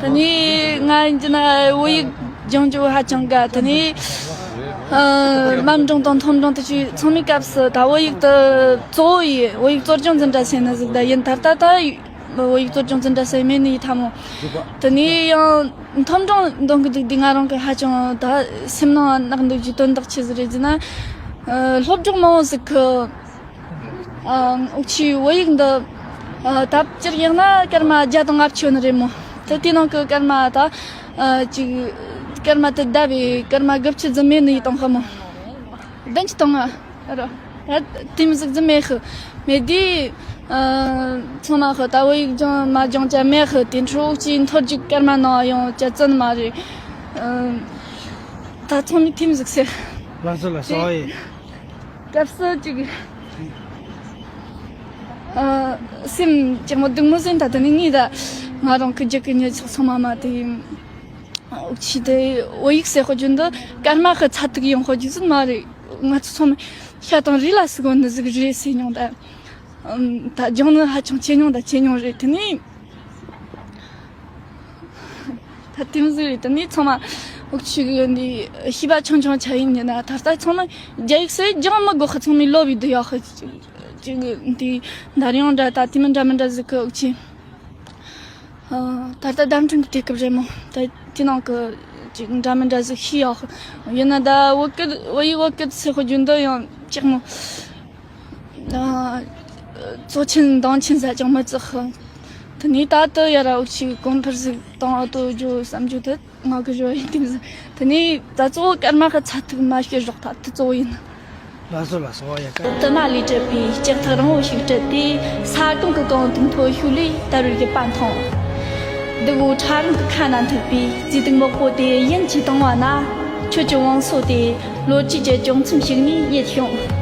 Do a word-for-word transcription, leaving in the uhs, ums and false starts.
དེ་ནས་ང་ཡིན་གྱི་ན་བོད་ཡིག་སྦྱང་རྒྱུ་ཧ་ཅང་དགའ། དེ་ནས་ཨ་མཉམ་འབྲིང་དང་མཐོ་འབྲིང་དེ་ཚོའི་ཚང་མའི་སྐབས་སུ་ད་བོད་ཡིག་དེ་གཙོ་བོ་ཡིན། བོད་ཡིག་གཙོ་སྐྱོང་འཛིན་གྲྭ་ཟེར་ནི་ཟིག་ད་ཡིན། ད་ལྟ་ད་བོད་ཡིག་གཙོ་སྐྱོང་འཛིན་གྲྭ་ཟེར་མེད་ནི་ཡིན་ཐ་མོ། དེ་ནས་ཡང་མཐོ་འབྲིང་འདོན་གི་འདུག་དུས་ང་རང་གི་ཧ་ཅང་ད་སེམས་ནང་གནག་འདུག་རྒྱུ་དོན་དག་ཆི་ཟིག་རེད་ཟེར་ན། ཨ་སློབ་གྲོགས་མང་བོ་ཟིག་གི་ཨ་འུ་ཆོའི་བོད་ཡིག་འདི་ཨ་ད་སྤྱིར་ཡིན་ན་སྐར་མ་བརྒྱ་དང་ལྔ་བཅུ་ནི་རེད་མོ། དེ་དེའི་ནང་གི་སྐར་མ་ད་ཨ་ཅིག་སྐར་མ་དེ་བརྡབ་པས་སྐར་མ་དགུ་བཅུ་ཙམ་མེད་ནི་ཡིན་དང་ཧ་མོ། བདུན་ཅུ་དང་ལྔ་རོ། ད་དེ་མོ་ཟིག་ཙམ་མེད་ཧི། མེད་དུས་ཨ་ཚང་མ་ཧི་ད་བོད་ཡིག་སྦྱང་མ་སྦྱང་ཅ་མེད་ཧི། དེ་འཕྲོ་འུ་ཆོའི་མཐོ་རྒྱུགས་སྐར་མ་ནང་ཡང་ཅ་བཙན་མ་རེད། ཨ་ད་ཚང་མས་དེ་མོ་ཟིག་ཟེར། ལགས་སོ་ལགས་སོ། ཨོ་ཡེ། སྐབས་སུ་ཅིག་ཨ་སེམས་ཅིག་མོ་སྡུག་མོ་ཟིན། ད་དེ་ནི་ངས་ད་ང་རང་གི་རྒྱུད་ཀྱི་མྱི་ཚོགས་ཚང་མ་མ་དེ་འུ་ཆི་དེ་བོད་ཡིག་ཟེར་ཧོ་རྒྱུ་འདི་སྐར་མ་ཧི་ཚ་ཐུག་ཡོང་ཧོ་རྒྱུ་ཟིན་མ་རེད། ང་ཚོ་ཚང་མ་ཤ་དང་རུས་ལ་ཟུག་གོ་ནི་ཟིག་རེད་ཟེར་མྱོང་ད། ཨམ་ད་སྦྱང་ནི་ཧ་ཅང་ཆེ་མྱོང་ད་ཆེ་མྱོང་རེད། དེ་ནི། ད་དེ་མོ་ཟིག་རེད། དེ་ནས་ཚང་མ་འུ་ཆི་གི་འདི་ཤེས་པ་ཆུང་ཆུང་ཆ་ཡིན་ནི་ན་ད་ལྟ་ཚང་མ་རྒྱ་ཡིག་སེ་སྦྱང་མི་དགོས་ཁ། ཚང་མས་ལོ་བའི་འདི་ཡག་ཁ་ཅིག་འདི་འདར་ཡང་འདྲ་ད་དེ་མི་འདྲ་མི་འདྲ་ཟིག་གི་འུ་ཆི་ད་ལྟ་བརྡ་འཕྲིན་གི་དུས་སྐབས་རེད་མོ། ད་དེ་ནང་གི་ཅིག་འདྲ་མི་འདྲ་ཟིག་ཤེས་ཡག་ཡིན་ན་ད་བོད་སྐད་བོད་ཡིག་བོད་སྐད་ཟེར་ཁོ་རྒྱུ་འདི་ཡང་ཅིག་མོ། ཨ་གཙོ་ཆེན་འདང་ཆེན་ཟ་ཅང་མི་བརྩི་ཧི། དེ་ནས་ད་ལྟ་ཡ་ར་འུ་ཆི་གོང་འཕེལ་ཟིག་བཏང་ཨ་ཏོ་རྒྱུ་བསམ་རྒྱུ་དེ་ང་གི་རོ་ཡིན་དེ་མི་ཟིག་དེ་ནས་ད་གཙོ་བོ་སྐར་མ་ཁ་ཚ་ཐུག་མ་ཤོད་རོགས། ད་དེ་གཙོ་བོ་ཡིན། ལགས་སོ་ལགས་སོ། ཨོ་ཡ་ཀ། དུ་མ་ལས་གྲུབ་པའི་ལྕགས་ཐག་རིང་བོ་ཞིག་བྲུད་དེ། ས་གོང་གི་གངས་དུང་མཐོ་ཤོས་ལས་དལ་བའི་རྒད་པ་མཐོང་། འདི་བོ་ཁྲ་རོང་གི་ཁ་ན་འཐིབས་པའི་རྩེ་ཐིག་མོག་པོ་དེ་ཡིན་གྱིས་བཏང་བ་ན། ཁྱོད་ཀྱི་བང་སོ་དེ་ལོ་རྒྱུས་ཀྱི་ཅུང་མཚམས་ཤིག་ནས་ཡལ་བྱུང་།